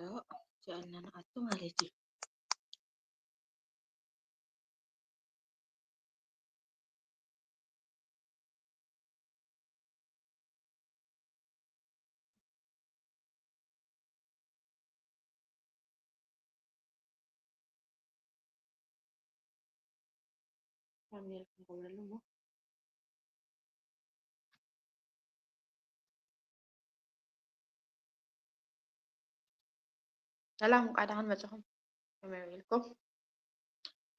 ዶ? ቻልና ንኣቱ ማለት እዩ። ከመይ ኢልኩም ክብለሉ እሞ? ሰላም፣ እንቋዕ ደሓን መጻኹም። ከመይ ውዒልኩም?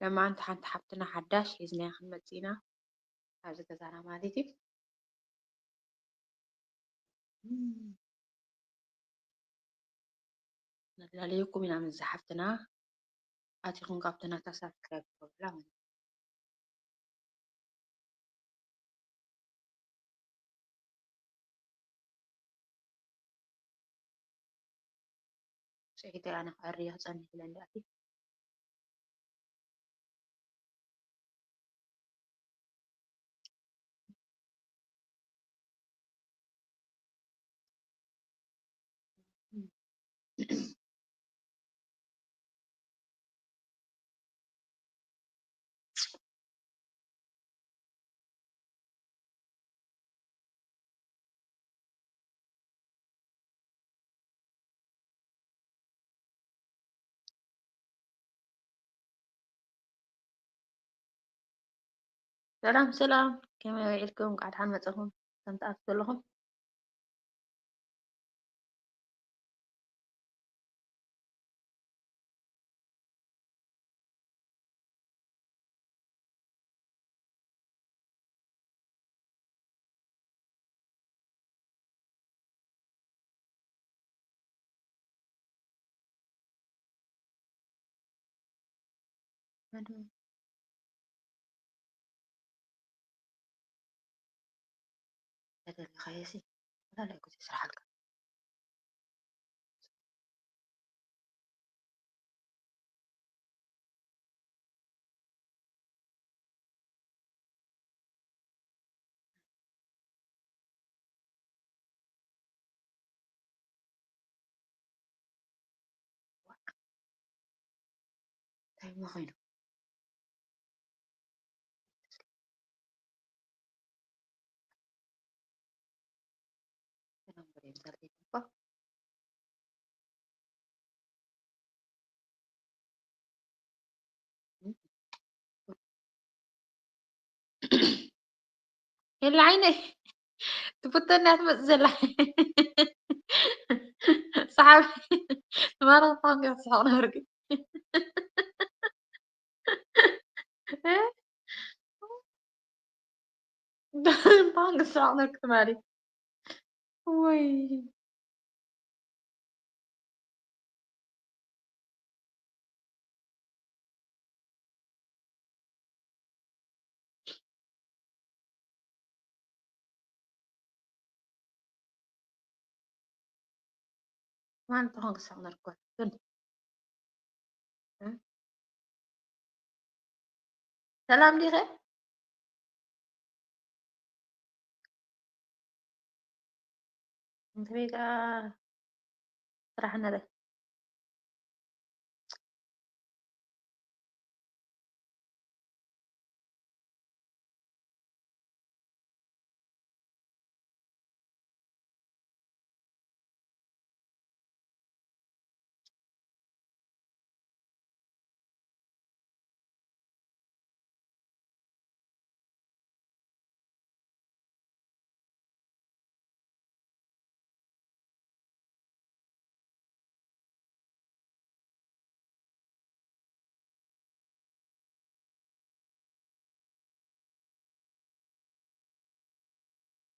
ለማንቲ ሓንቲ ሓብትና ሓዳሽ ሒዝናያ ክንመጽእ ኢና፣ ኣብዚ ገዛና ማለት እዩ። እም። ነላለየኩም ኢና ምስዛ ሓፍትና። ኣቲኹም ካብቲ ናታ ሳብስክራይብ ትገብሩላ ማለት እዩ። ስዒተይ ኣነ ክዕርያ ክጸንሕ ኢለ እንዳእቲ። ሰላም ሰላም፣ ከመይ ውዒልኩም? እንቋዕ ደሓን መጻኹም። ከም ትኣትዉ ዘለኹም። ተደሊኻዮሲ፣ ተላለየ ግዜ ስራሓልካ። እንታይ እሞ ኮይኑ? የለ ዓይነይ ትፍተና ትመጽእ ዘላ ሰሓቢ ማራ ፋንጋ ስሓቕ ነርግ ባንክ ስራቕ ነርክ ትማሊ ወይ ማን ተኾን ክሳቕ ነርኳ ግን ሰላም ዲኸ? እንተ ቤጋ ስራሕ ነረ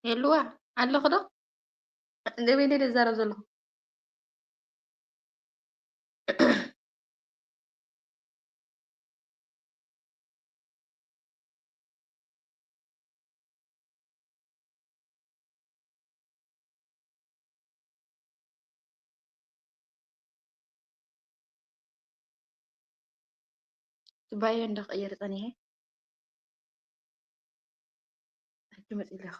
የልዋ ኣለኹ ዶ? ንበይነይ ዶ ዝዛረብ ዘለኹ? ጽባዮ እንዳቀየረ ጸኒሐ ሕጂ መጺለኹ።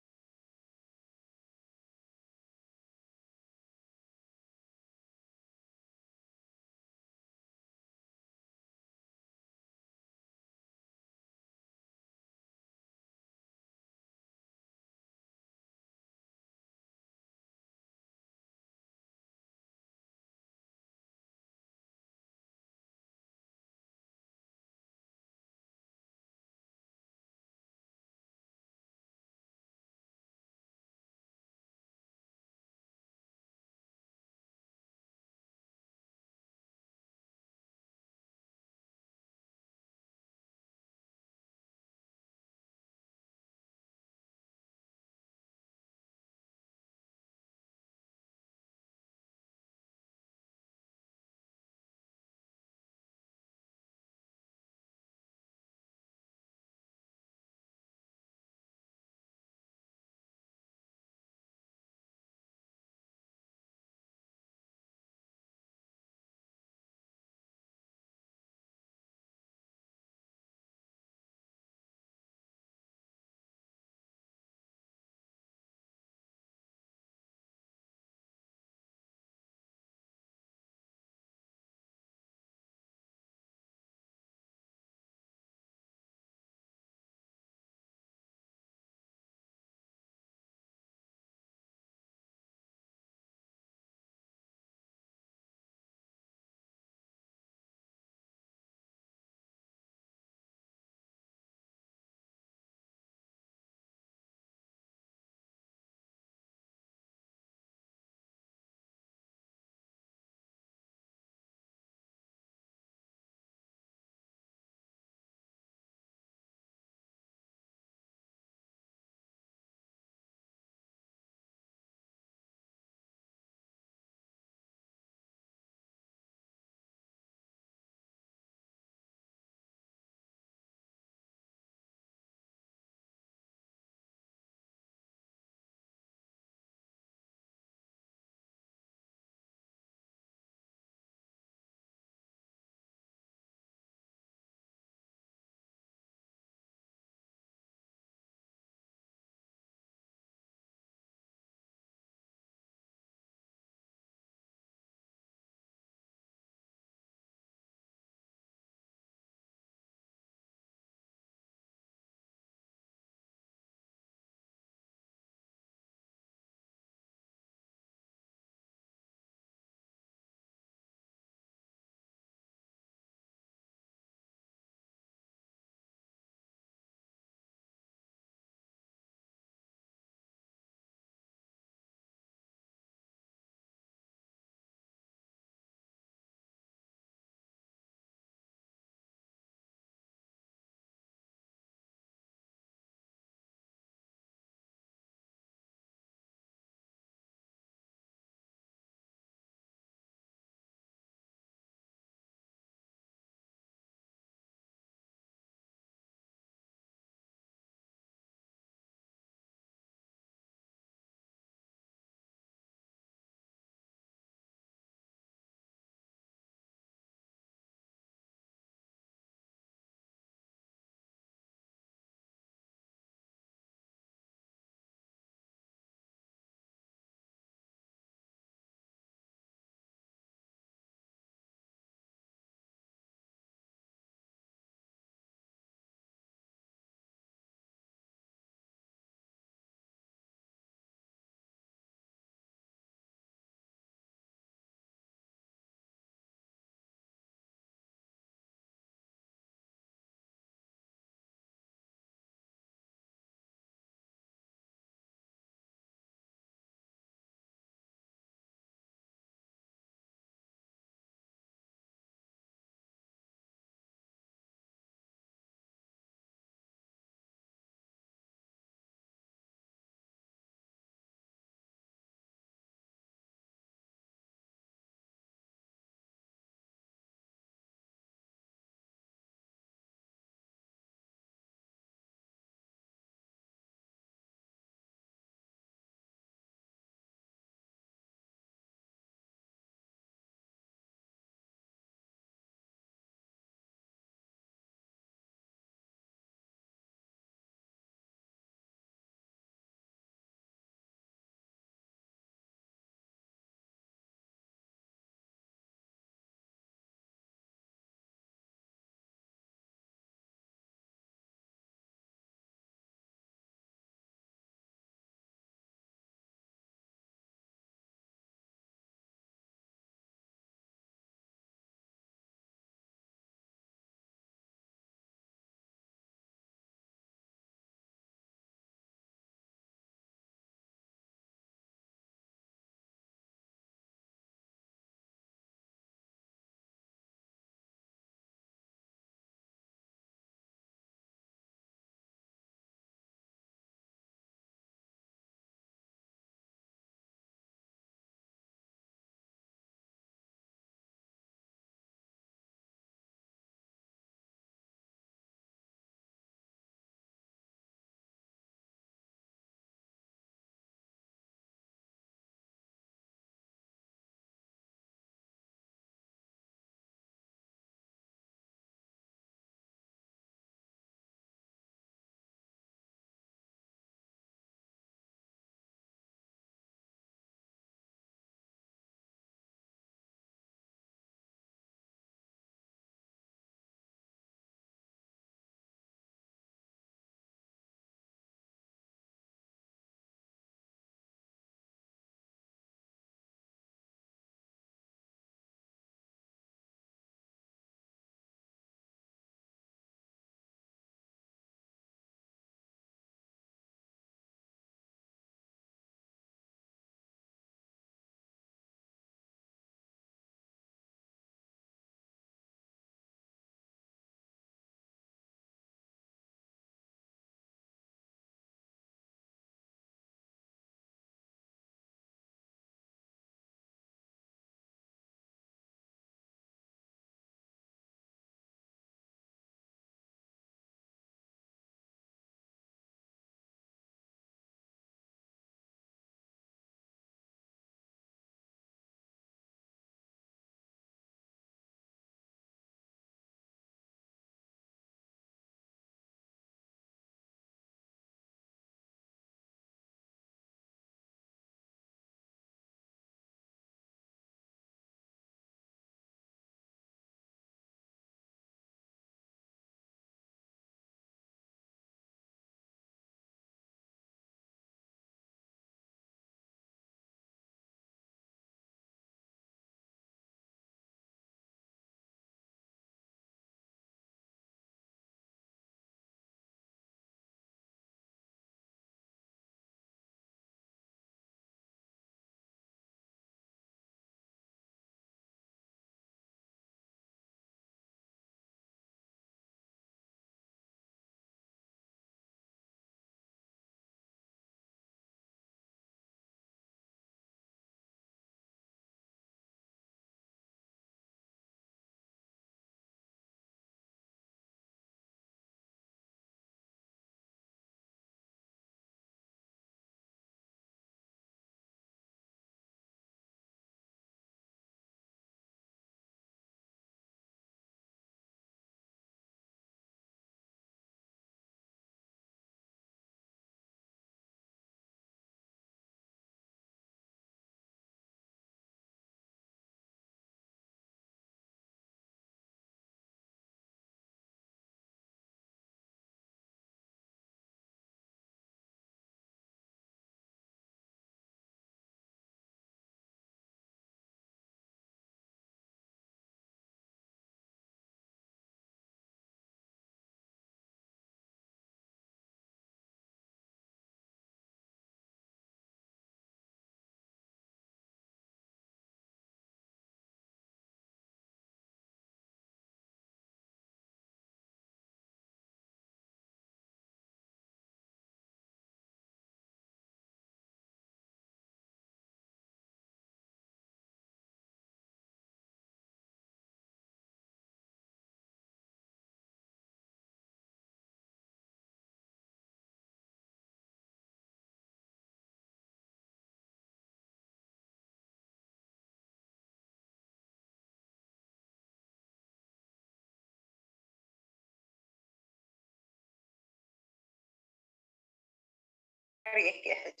ርኤኪ እየ ሕጂ።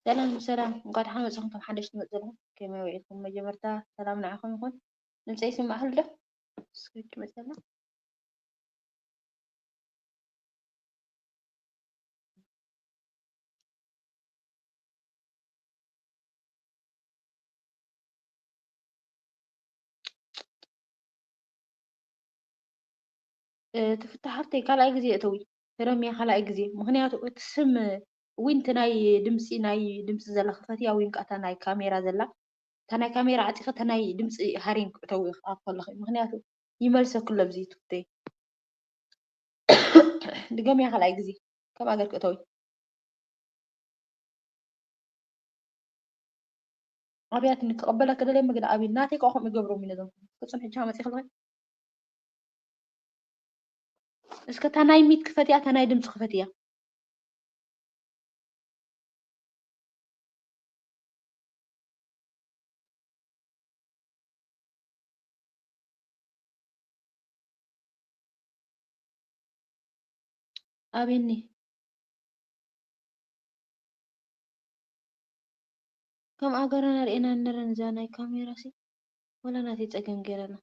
ሰላም ሰላም፣ እንኳዕ ደሓን መጻኹም። እቶም ሓደሽቲ ትመጹ ዘለኹም ከመይ ውዒልኩም? መጀመርታ ሰላም ንዓኹም ይኹን። ድምጸይ ይስማዕ ኣሎ ዶ? እስኪ መጸና። እ፣ ትፍታ ሓፍተይ፣ ካልኣይ ግዜ እተዊ፣ ሄሮምያ፣ ካልኣይ ግዜ። ምኽንያቱ እቲ ስም ዊን እቲ ናይ ድምፂ፣ ናይ ድምፂ ዘላ ክፈትያ፣ ዊን ከኣ እታ ናይ ካሜራ ዘላ፣ እታ ናይ ካሜራ ዓፂኺ እታ ናይ ድምፂ ሃሪን ክእተዊ ክኣት ከለኺ። ምኽንያቱ ይመልሰኪ ኣሎ ኣብዚ ዩቱብተይ። ድገምያ ካልኣይ ግዜ ከምኣ ገርኪ እተዊ። ኣብያትኒ ክቕበለኪ ደልየ ምግዳ ኣብይ ናተይ ከኣ ከምኡ ይገብሮም እዩ ነዞም ክጽንሑ ቻ መጺ ክልኸ እስከ እታ ናይ ሚት ክፈትያ እታ ናይ ድምፂ ክፈትያ። ኣቤኒ ከም ኣገርና ርኤና ነረን እዛ ናይ ካሜራ ሲ ወላ ናተይ ጸገም ገይረና።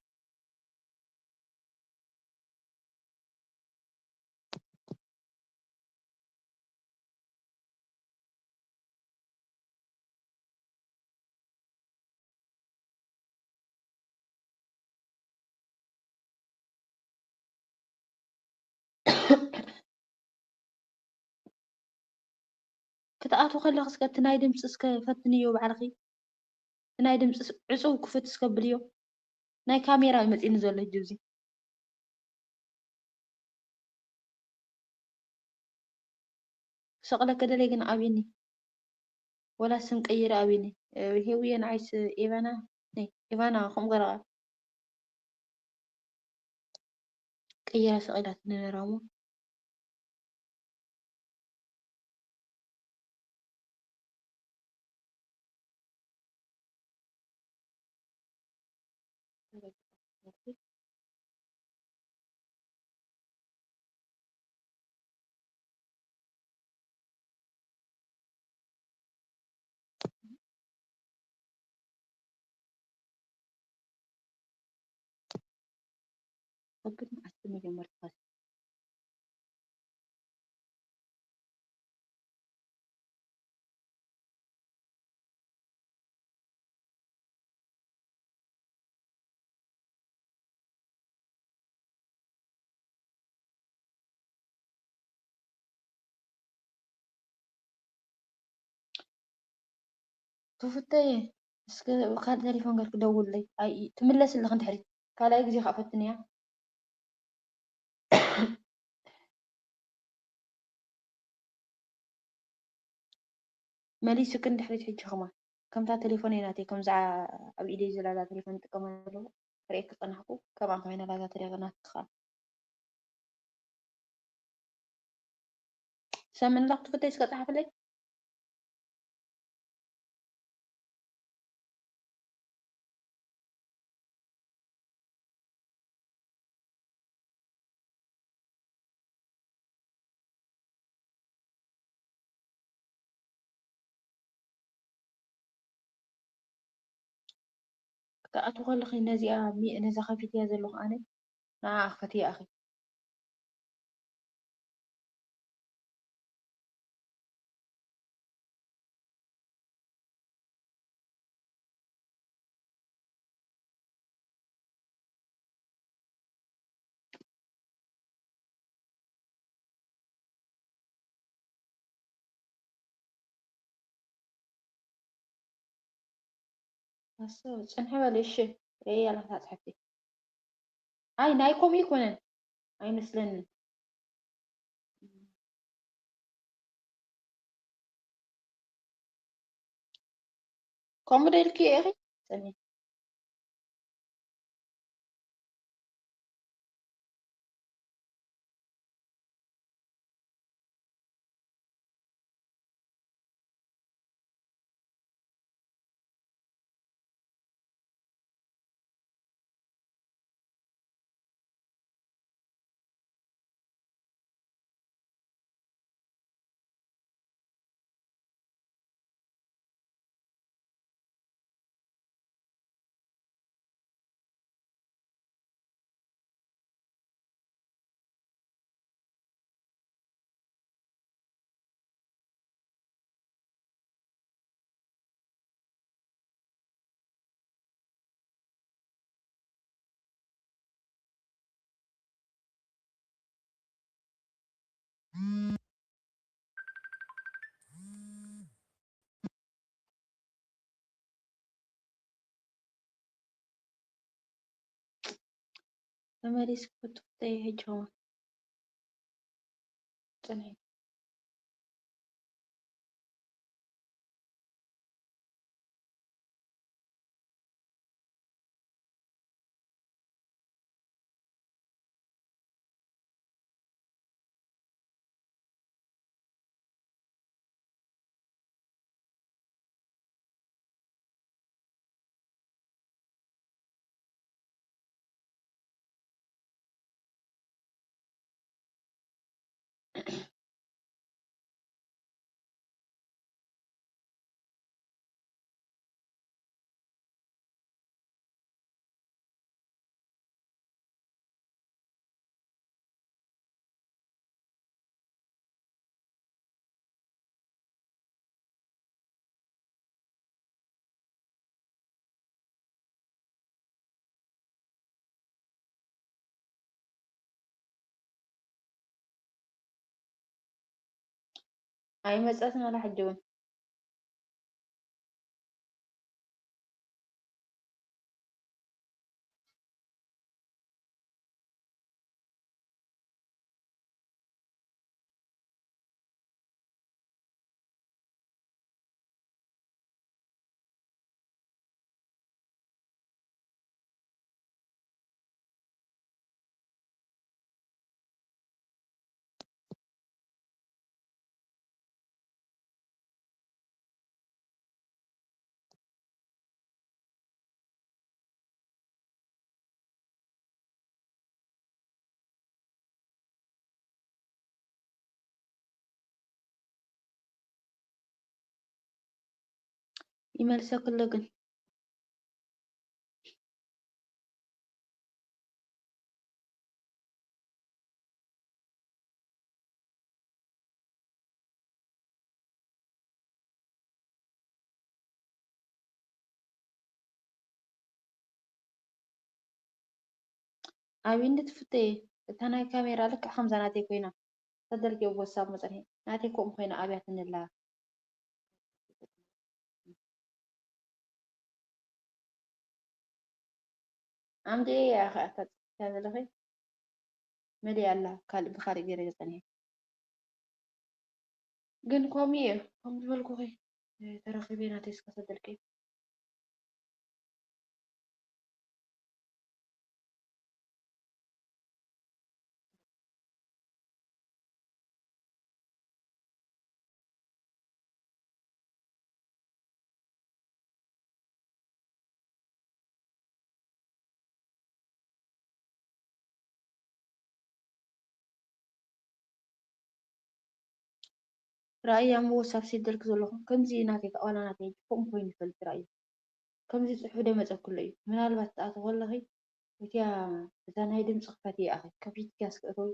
ክትኣትዉ ከለኺ እስከ እቲ ናይ ድምፂ እስከ ፈትንዮ ባዕልኺ። እቲ ናይ ድምፂ ስ- ዕፁው ክፍት እስከ ብልዮ። ናይ ካሜራ እዩ መፂኒ ዘሎ ሕጂ እዚ። ክሰቕለኪ ደልየ ግን ኣብኒ። ወላ ስም ቀይረ ኣብኒ። እ፣ ሄውየ ንዓይስ ኤቫና፣ ነይ፣ ኤቫና ከምኡ ገረቓ። ቀይራ ሰቒላትኒ ነራ እሞ። ክኸፍት። ከቢድ መዓስ መጀመርታ ክፍተይ እስከ ካልእ ቴሌፎን ገር ክደውለይ። ኣይ ትምለስ ኣለኽ እንድሕሪ ካልኣይ ግዜ ከዓ ፈትንያ። መሊስክ እንድሕሪት ሕጂ ኸማን ከምታ ቴሌፎነይ ናተይ ከምዛ ኣብ ኢደይ ዘላላ ቴሌፎን ይጥቀማ ዘለኹ ክርእየክ ጸናሕኩ። ከምኣ ኮይና ላዛ ቴሌፎን ናትክ ኸኣ ሰምንላ ክትፍተይ እስከ ጸሓፍለይ። ክትኣትዊ ከለኺ ነዚኣ ሚ- ነዛ ከፊትያ ዘለኹ ኣነ ንዓ ክፈትያ ኣኺ። ኣሰ ጽንሕ በል እሺ። ርእያ ኣለኻ ጻሕፍቲ። ኣይ ናይ ኮም ይኮነን ኣይመስለንን። ከምኡ ዶ ኢልክዮ ኢኺ? ሰኒ። ተመሊስኩ ክትፍተይ ሕጂ ኸማን ጽንሒ። ኣይመጸትን ኣላ ሕጂ እውን። ይመልሰክሎ ግን። ኣብይ እንድትፍተየ እታ ናይ ካሜራ ልክዕ ከምዛ ናተይ ኮይና ተደልኪ ኣብ ወሳብ መፀኒ ናተይ ከምኡ ኮይና ኣብያ ትንላ። ኣምዲኤ እያ ከኣ እታ ጽሒፍያ ዘለኺ መሊኣ ኣላ፣ ካልእ ብኻልእ ገይረ ገጸንየ። ግን ከምኡ እየ፣ ከም ዝበልኩኺ ተረኺበ ናተይ እስከ ሰደልኪ። ራእያ ምወሳብ ሲደልክ ዘለኹ ከምዚ ናተይ ተቓላ ናተይ ከምኡ ኮይኑ ይፈልጥ ራእዩ ከምዚ ጽሑፍ ደመጸኩሎ እዩ። ምናልባት ትኣትዎ ኣለኺ እቲያ እዛ ናይ ድምፂ ክፈት ይኣኺ ከፊትኪ ኣስክእተዊ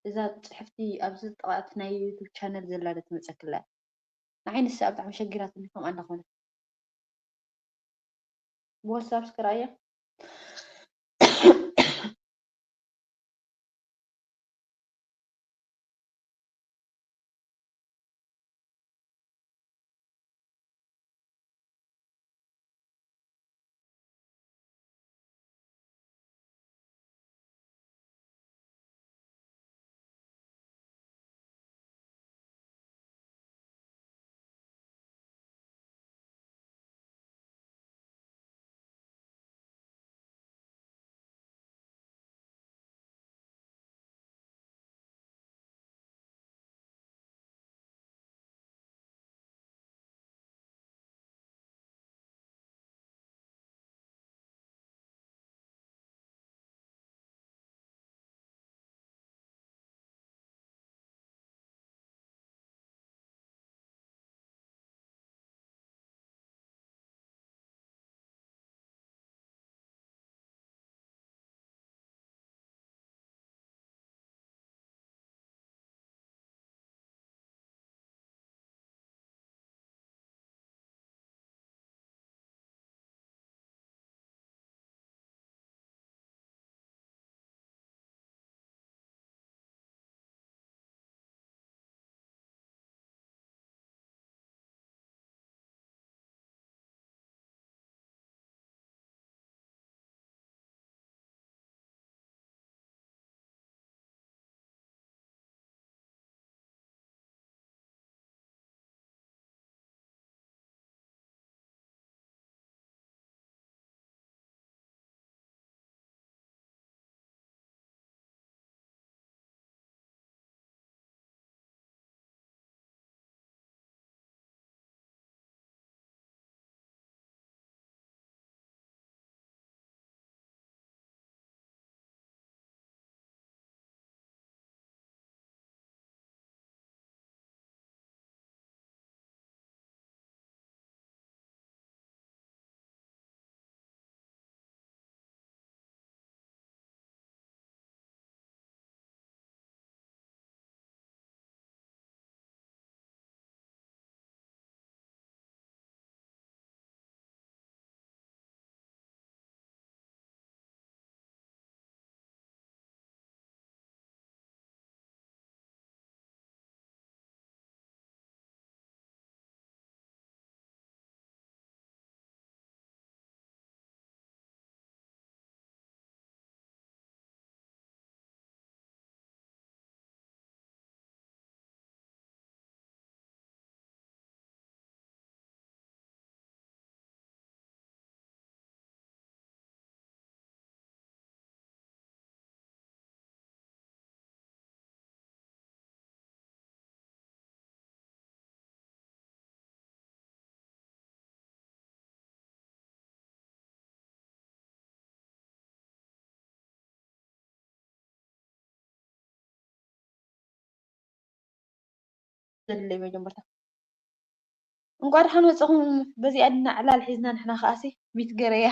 እዛ ጽሕፍቲ ኣብዚ ጥቓ እቲ ናይ ዩቱብ ቻነል ዘላ ዶ ትመጸክላ እያ? ንዓይ ንሳ ብጣዕሚ ሸጊራትኒ ከምኣ እንዳኾነ ብወሳብ እስኪ ራእያ። ዘድለይ መጀመርታ እንቋ ደሓን መጻኹም። በዚኣ ድና ዕላል ሒዝና ንሕና ከኣሲ ሚት ገረያ።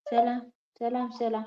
ሰላም ሰላም ሰላም።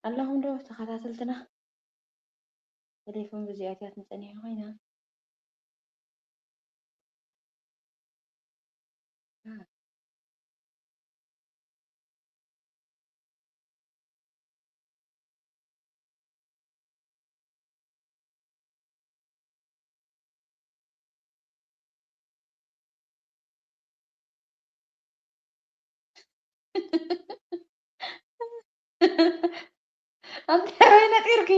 ኣለኹም ዶ ተኸታተልትና? ቴሌፎን ብዚኣትያት ንጸኒሐ ኮይና። ኣንተ ኣበይ ነጢርኪ?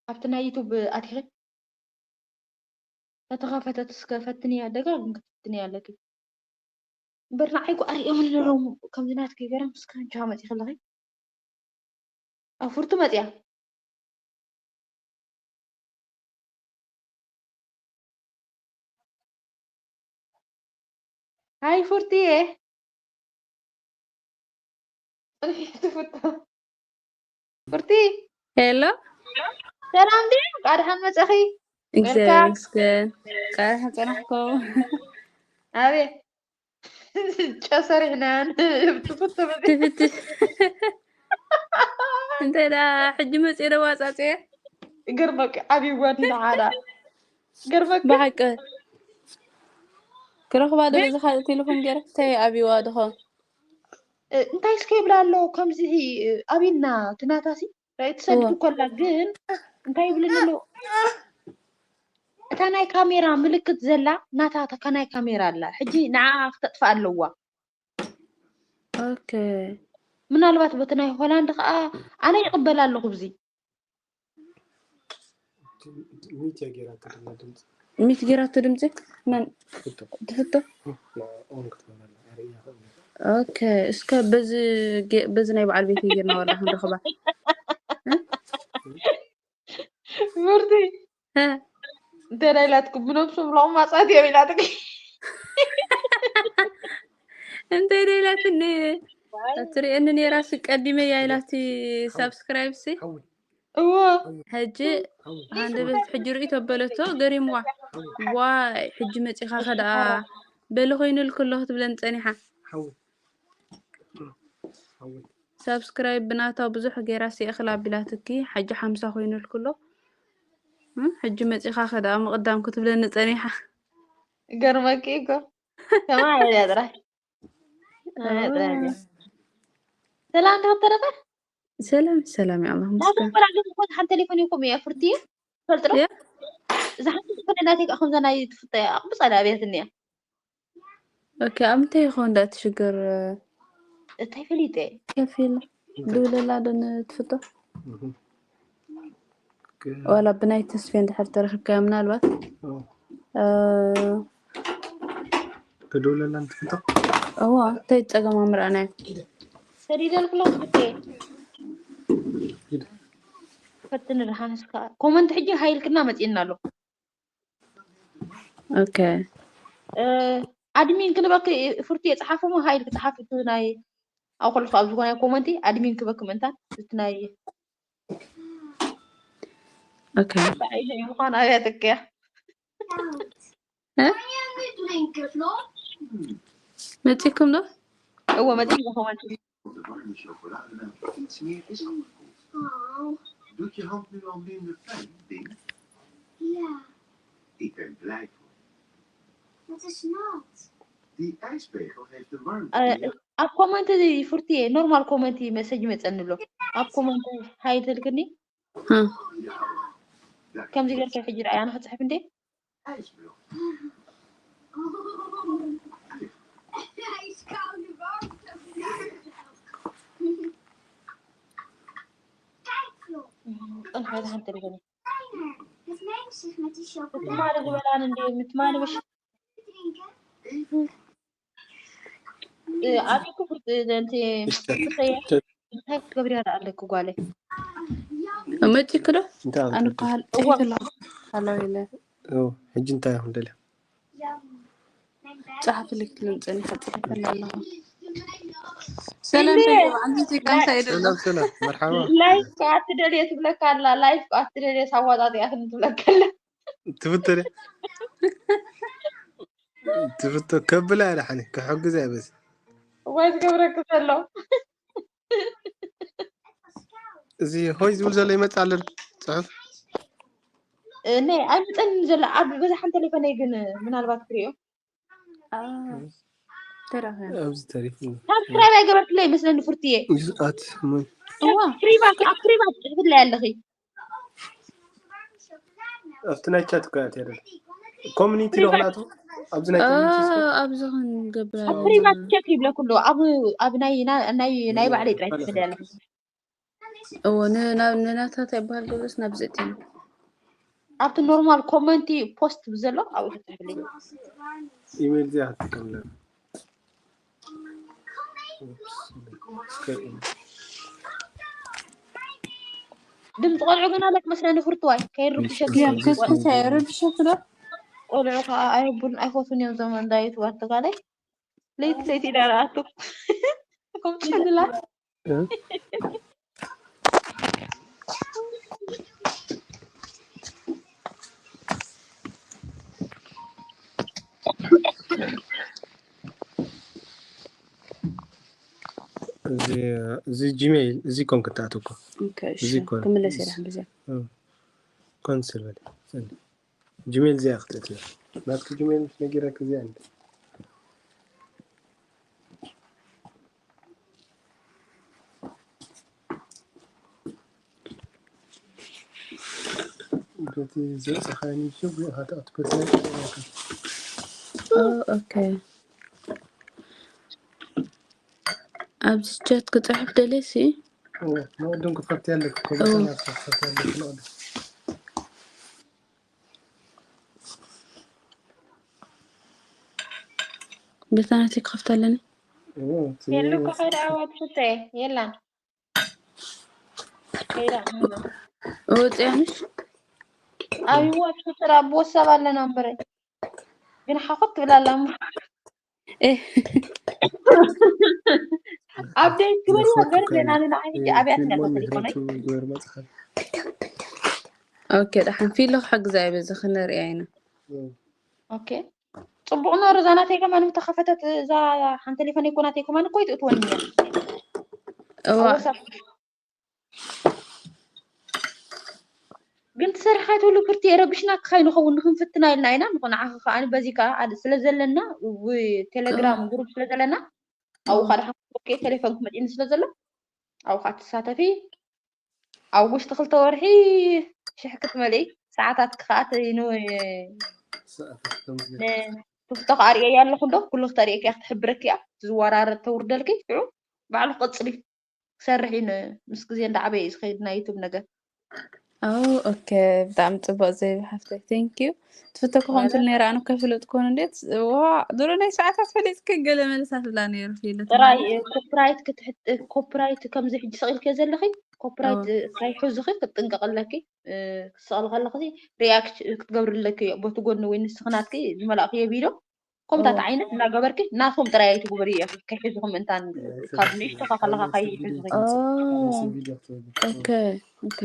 ኣብቲ ናይ ዩቱብ ኣቲኺ ተተኸፈተት እስከ ፈትንያ፣ ደጋግም ክትፍትንያ ኣለኪ። እምበር ንዓይ እኮ ኣርእዮም ኣለዎም ከምዚ ናትኪ ገይሮም እስከ ኣንቺ መፂኺ ኣለኺ። ኣፉርቱ መፅያ። ሃይ ፉርትየ። ጽንሒ ትፍቶ። ፉርቲ። ሄሎ። ሰላም ድዩ? እንኳዕ ደሓን መጻኺ። እግዚኣብሔር ዌልካም። ይመስገን። እንኳዕ ደሓን ጸናሕኩም። ኣቤት። ጨ ሰሪሕና ትፍቶ መጺ። ትፍትሽ። እንታይ ደኣ ሕጂ መጺኤ ዶ ዋጻጽኤ? ይገርመኪ፣ ኣብይዋ ንዓና። ይገርመኪ። ብሓቂ ክረኽባ ዶ በዚ ካልእ ቴሌፎን ገይረ? እንታይ ኣብይዋ ድኾ? እ፣ እንታይ እስከ ይብላ ኣሎ፣ ከምዚ፣ እ፣ ኣብይና እቲ ናታሲ፣ ራእይ ትሰድድ እዋ። ኮላ ግን እንታይ ይብልን ኣሎ? እታ ናይ ካሜራ ምልክት ዘላ ናታ፣ እታ ናይ ካሜራ ኣላ። ሕጂ ንዓ ክተጥፍኣ ኣለዋ። ኦኬ። ምናልባት በቲ ናይ ሆላንድ ኸዓ ኣነ ይቕበል ኣለኹ ብዚ። ሚት እያ ጌራቶ ድማ ድምፂ። ሚት ጌራቶ ድምፂ? መን? ትፍቶ። ትፍቶ? ኦን ክትገብረላ ኣርእያ ኸ። ኦኬ፣ እስከ በዚ ጌ-፣ በዚ ናይ በዓል ቤተይ ጌርና ዋላ ክንረኽባ። እ? ምርቲ። እ? እንተ ደኣ ኢላትኩም፣ ብነብሶም ለቑማጻት እዮም ኢላትኪ። እንተ ደኣ ኢላትኒ፣ ትርእየኒ ነይራ፣ ሲ ቀዲመ እያ ኢላቲ ሳብስክራይብ ሲ። እዎ። ሕጂ ሃንደበት ሕጂ ርእይቶ በለቶ፣ ገሪምዋ። ዋይ፣ ሕጂ መጺኻ ከ ደኣ በሊ ኮይኑልኪ ኣሎ ክትብለኒ ጸኒሓ። ሳብስክራይብ ብናታ ብዙሕ ገይራ ሲእኽል ኣቢላትኪ፣ ሕጂ ሓምሳ ኮይኑልኪ ኣሎ። እ፣ ሕጂ መጺኻ ከ ደኣ ምቕዳም ክትብለኒ ጸኒሓ። ይገርመኪ እኮ። ከማን እያ ጥራሕ። ኣያ ጥራሕ እያ። ሰላም ዶ ተረፈ? ሰላም፣ ሰላም፣ ያ ኣላህ ናቱ ምስጋና። ቆላ ግን እኮ ሓንቲ ቴሌፎን ይኮም እያ ፍርቲ። ፈልጥሮ? ያ? እዛ ሓንቲ ዝኾነ ናተይ ከኣ ከምዛ ናይ ትፍተ ኣቕብጻ ዳ ኣብያትኒ እያ። ኦኬ፣ ኣብ ምንታይ ይኸውን ዳ እቲ ሽግር? እንታይ ፈሊጠ? ከፊል። እንታይ? ድውለላ ዶ ንትፍቶ? እህ። ግን ዋላ ብናይ ተስፌ እንድሕር ተረኺብካዮ ምናልባት፣ ኦ። እ፣ ተደውለላ እንትፍቶ? እዋ፣ እንታይ ጸገም ኣምርኣናዮ? ሰዲደልኩ ኣለኹ ብቴ። ሂድ። ፈትኒ ደሓን እስካ። ኮመንት ሕጂ ሃይልክና መጺእና ኣሎ። ኦኬ። እ፣ ኣድሚን ክንበክ ፍርቲ የጽሓፉ እሞ ሃይል ክጽሓፍ እቲ ናይ ኣብ ከለኹ ኣብ ዝኾነ ኮመንቲ ኣድሚን ክበክ ምእንታን እቲ ናይ ኦኬ። እንታይ እዩ ምዃን ኣብያ ትከያ። እ? መጺኩም ዶ? እዎ፣ መጺ ዝኾነ። De warme chocolade iets meer is afgekoeld. Doet je hand nu al minder pijn, Ding? Ja. Ik ben blij voor je. Het is nat. Die ijspegel heeft de warmte እ፣ die je ኣብ ኮመንት እዚ ፍርትየ ኖርማል ኮመንት መሰጅ መጸኒ ኣሎ። ኣብ ኮመንት ሃይ ትልክኒ። እ። ከምዚ ገርካ ሕጂ ረኣያ ንኽጽሕፍ እንዴ? Kijk, joh. Een huid aan telefonie. Kleiner. Het mengt zich met die chocolade. ምትማን ዝበላን እንዴ ምትማን በሽ። Drinken? እ፣ ኣበይ ክፉት፣ እ፣ እንት-፣ ሚስተር፣ ትኸየ-፣ ሚስተር። እንታይ ክትገብርያ ደኣ ኣለኪ ጓለይ? መጺእኪ ዶ? እንታይ ኣነ ኣንተ-? ክሃል-፣ እዋ። ጽሒፍ ኣለኹ። ሃሎ ኢለ። ኦ፣ ሕጂ እንታይ ኢኹም ደልያ? ጸሓፍልኪ ክልም ጸኒሐ ጽሒፈላ ኣለኹ። ሰላም እንዴ? ሰላም፣ ዓንተይ ጋንታ እየ ደሎ። ሰላም፣ ሰላም፣ መርሓባ። ላይፍ ከኣ ትደልየ ትብለካ ኣላ፣ ላይፍ ከኣ ትደልየ ሳዋጣጥያ ትብለካ ኣላ። ትፍቶ ድያ? ትፍቶ ከብላ እያ ደሓኒ፣ ክሕግዛ እየ በዚ። እዋይ ዝገብረኪ ዘሎ። እዚ ሆይ ዝብል ዘሎ ይመጽእ ኣሎ ጽሑፍ። እ፣ ነ-፣ ኣይመጸንን ዘሎ። ኣብ በዛሓን ቴሌፎነይ ግን ምናልባት ክሪኦ። ኣ፣ ተረኸ። ኣብዚ ተሪፉ። ሳብስክራይብ ኣይገበርክለይ መስለኒ ፍርትየ። ይስኣት፣ ሞይ። እዋ። ፕሪቫት፣ ኣብ ፕሪቫት ጽሕፍለይ ኣለኺ። ኣብቲ ናይ ቻት እኮ እያ ትሄደ። ኮሚኒቲ ዶ ፕሪቫት። ክንኣቱ? ኣብዚ ናይ እ፣ ኮሚኒቲ እስከ? ኣብዚ ክንገብር ኣብ ኣለና። ፕሪቫት ቸክ ይብለኩ ኣሎ። ኣብ፣ ኣብ ናይ፣ ና-፣ ናይ፣ ናይ ባዕለይ ጥራይ ትፈልጥ ኣለኹ። እዎ፣ ን-፣ ናብ፣ ንናታ እንታይ ይበሃል? ገብረስ ናብ ዘእትዮ። ኣብቲ ኖርማል ኮመንቲ ፖስት ብዘሎ ኣብኡ ክትሕብለይ። ኢሜል እዚኣ ክትጥቀም ኣለና። ድምፂ ቆልዑ ግን ኣለክ መስለኒ ፍርትዋይ። ከይርብሸክ ያ፣ እዮም። ከስክሰ፣ ረብሸክ ዶ? ቆልዑ ከዓ ኣይቡን፣ ኣይፈቱን እዮም። ዘመን ዳዊት ዋርተጋላይ ለይቲ ለይቲ ኢላ ረኣቱ። ከም ጽሕድላ። እ? እዚ፣ እዚ ጂሜይል፣ እዚ ኮን ክትኣትው እኮ። ኦኬ፣ እሺ። እዚ ኮን። ክምለስ እየ ደሓን ብዚኣ። እ። ኮንስል በል። ጂሜል እዚኣ ክትእትዮ ናትኪ ጂሜል ምስ ነጊረክ እዚኣ እንደ በቲ ዘውፅኻኒ ዩቱብ ኢኻ ትኣቱ በቲ ናይ ቀረባካ። ኦ፣ ኦኬ። ኣብዚ ቻት ክፅሕፍ ደልየ ሲ ንቅድም ክትኸፍቲ ኣለክ እኮ በታ ናትካ ክትኸፍቲ ኣለክ ንቅድም። በታ ናተይ ክኸፍት ኣለኒ። እዎ፣ እቲ የሉ እኮ ከይዳ ኣዋት ሽተ የላን ከይዳ ወፅያ ምሽ ኣብ ህይወት ፍጥር ኣብ ወሳብ ኣለና እምበረ ግን ሓኮት ትብላ ኣላ እሞ ኣብ ደይ ክበሪ ወገር ገና ንና ሕጂ ኣብያት ነታ ተሊፎነይ ግበር መፅሓፍ ኦኬ። ደሓን ፊሎ ክሕግዛ እየ በዚ ክንሪኣ ኢና። ኦኬ። ፅቡቅ ኖር እዛ ናተይ ከማን ምተኸፈተት እዛ ሓንቲ ቴሌፎን እኮ ናተይ ከማን እኮ ይትእትወኒ እያ። እዋ ኣወሳ ግን ትሰርሓ ትብሉ ፍርቲ የረብሽና ክኻይ ንኸውን ንክንፍትና ኢልና ኢና ንኾን ዓኸ ከኣ በዚ ከኣ ኣድ- ስለ ዘለና ቴሌግራም ግሩፕ ስለ ዘለና ኣብኡ ከኣ ደሓን ኦኬ ቴሌፎን ክመፅኒ ስለ ዘሎ ኣብኡ ከኣ ትሳተፊ ኣብ ውሽጢ ክልተ ወርሒ ሽሕ ክትመልኢ ሰዓታት ክኸኣት ሰዓታት ከም ዝብል ትፍቶ ከኣ ርእየ ኣለኹ ዶ ኩሉ ክተርእየኪ እያ ክትሕብረኪ እያ ትዝወራረድ ተውርደልኪ ሽዑ ባዕሉ ክቕፅል እዩ ክሰርሕ እዩ ን- ምስ ግዜ እንዳዓበየ እዩ ዝኸይድ ናይ ዩቱብ ነገር ኦ ኦኬ። ብጣዕሚ ፅቡቅ ዘይብ ሓፍተይ ቴንክ ዩ። ትፍቶ ክኾን ትል ነይረ ኣነ ከፍለጥ ኮኑ እንዴት ዋ ድሮ ናይ ሰዓታት ፈሊጥክ ገለ መልሳት ብላ ነይሩ ፊለት ጥራይ ኮፒራይት ክትሕጥ ኮፒራይት ከምዚ ሕጂ ሰቂልክዮ ዘለኺ ኮፒራይት ካይሕዙኺ ክትጥንቀቅ ኣለኪ እ፣ ክትሰቅሊ ከለኺ ሪያክት ክትገብሪ ኣለኪ በቲ ጎኒ ወይ ንስኺ ናትኪ ዝመላእክዮ ቪድዮ ከምታት ዓይነት እናገበርኪ ናቶም ጥራይ ኣይትግበሪ እየ ከይሕዙኺ ምእንታን ካብ ንእሽቶኻ ከለኻ ከይሕዙኺ ኦኬ ኦኬ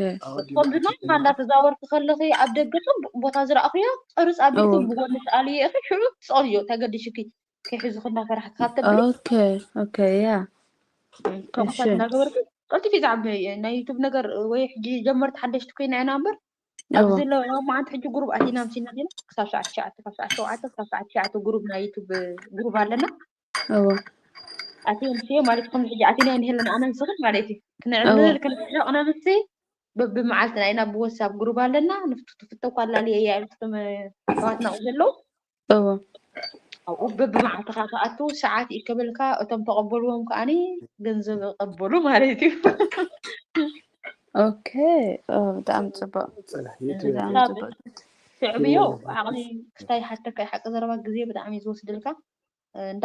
ከምዚ ማማ እንዳተዛወርኪ ከለኺ ኣብ ደገ ፅቡቅ ቦታ ዝረእኽዮ ቅርፅ ኣቢልኪ ብጎኒ ሰኣልዮ ኢኺ ሽዑ ትሰቅልዮ ተገዲሽኪ ከይሕዙኺ እናፈራሕኪ ካብ ተብሊ ኦኬ ኦኬ ያ ከምኡታት እናገበርኪ ቀልጢፊ ዝዓቢ ናይ ዩቱብ ነገር ወይ ሕጂ ጀመርቲ ሓደሽቲ ኮይና ኢና እምበር ኣብዚ እዋ ዘለዋ መዓንቲ ሕጂ ጉሩብ ኣቲና ምሲና ዲና ክሳብ ሰዓት ትሽዓተ ካብ ሰዓት ሸውዓተ ክሳብ ሰዓት ትሽዓተ ጉሩብ ናይ ዩቱብ ጉሩብ ኣለና እዋ ኣቲ ምሲዮ ማለት ከም ሕጂ ኣቲና ንሄለና ኣነ ንስኽን ማለት እዩ ክነዕልል ክንስሕቕ ነምሲ በብመዓልትና ኢና ብወሳብ ጉሩብ ኣለና ንፍትፍቶ ኳላሊ እያ ኢልኩም ኣሕዋትና ዘለዉ እዋ ኣብኡ በብመዓልትኻ ትኣቱ ሰዓት ይከበልካ እቶም ተቐበልዎም ከኣኒ ገንዘብ ይቐበሉ ማለት እዩ ኦኬ ኦ፣ ብጣዕሚ ፅቡቅ ፅናሕ ዩቱብ ብጣዕሚ ካብ ፅቡቅ ስዕብዮ ዓቕሊ ክስታይ ሓተካ ሓቂ ዘረባ ግዜ ብጣዕሚ እዩ ዝወስድልካ እንዳ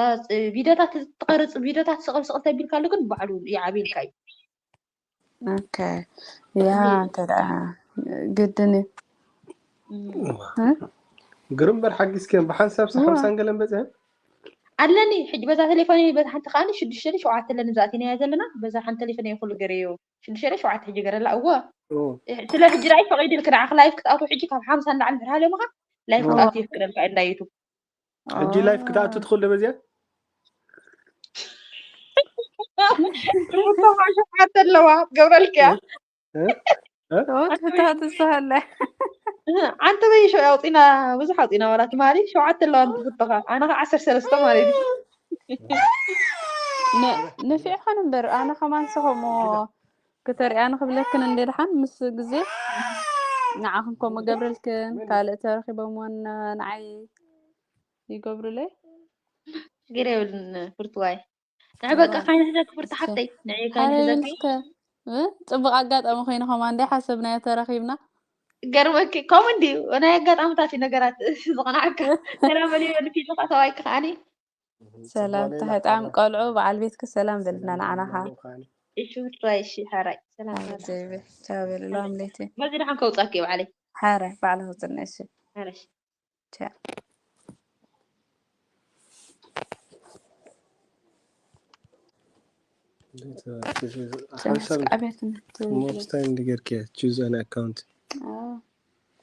ቪድዮታት ትቐርፅ ቪድዮታት ስቕል ስቕል ተቢልካሉ ግን ባዕሉ ይዓብልካ እዩ ኦኬ ያ እንተ ደኣ ግድን እዩ እ? ግርም በር ሓጊዝክዮም ብሓንሳብ ሲ እዋ ሓምሳን ገለን በፅሐን ኣለኒ ሕጂ በዛ ቴሌፎን በዛ ሓንቲ ከዓኒ ሽዱሽተ ሸውዓተ ኣለኒ ዛእቲናያ ዘለና በዛ ሓንቲ ቴሌፎን እየ ኩሉ ገረዮ ሽዱሽተ ሸውዓተ ሕጂ ገረላ እዎ እዎ ስለ ሕጂ ራይ ፈቒድልክ ንዓኽ ላይፍ ክትኣትዎ ሕጂ ካብ ሓምሳ ንላዕሊ ድሕር ሃለምኻ ላይፍ እዎ ክትኣትዎ ይፍቅደልካ እንዳ ዩቱብ ሕጂ ላይፍ ክትኣቱ ትኽእል ዶ በዚኣ ትፍቶኻ ሸውዓተ ኣለዋ ትገብረልክያ እ? እ? ትፍታሃት ዝሰሃለ ዓንተ በይ ሸው ኣውፂና ብዙሕ ኣውፂና ዋላ ትማሊ ሸውዓተ ኣለዋ ትፍቶኻ ኣነ ከዓ ዓሰርተ ሰለስተ ማለት እዩ ነ- ነፊዕ ኾን እምበር ኣነ ከማን ሰኸሞ ክተሪኣኒ ክብለክን እንደ ድሓን ምስ ግዜ ንዓኽን ከምኡ ገብረልክን ካልእ ተረኺቦም ወን ንዓይ ይገብሩለይ ሽግር የብልን ፍርትዋይ ንዕ በቃ ካይንሕዘኪ ፍርቲ ሓፍተይ ንዕ ካይንሕዘኪ ሓረየንስከ ጽቡቅ ኣጋጣሚ ኮይኑ ከማ እንደ ሓሰብናዮ ተራኺብና ገርመኪ ከምኡ እንድዩ ናይ ኣጋጣምታት እዩ ነገራት ዝቕናዕካ ሰላም በሊ ንፊልኻ ተዋይ ክኸኣኒ ሰላም ተሕጣም ቆልዑ በዓል ቤትኪ ሰላም በልና ንዓናኻ እሺ ፍርትዋይ እሺ ሓራይ ሰላም ቻው በልሉ ኣምሌቴ በዚ ድሓን ከውፃኪ ባዕለይ ሓረ ባዕለ ክፅነ እሺ ሓረሽ ቻው ሓንሳብ ኣብያትና most time ዲገርኪ choose an account አዎ።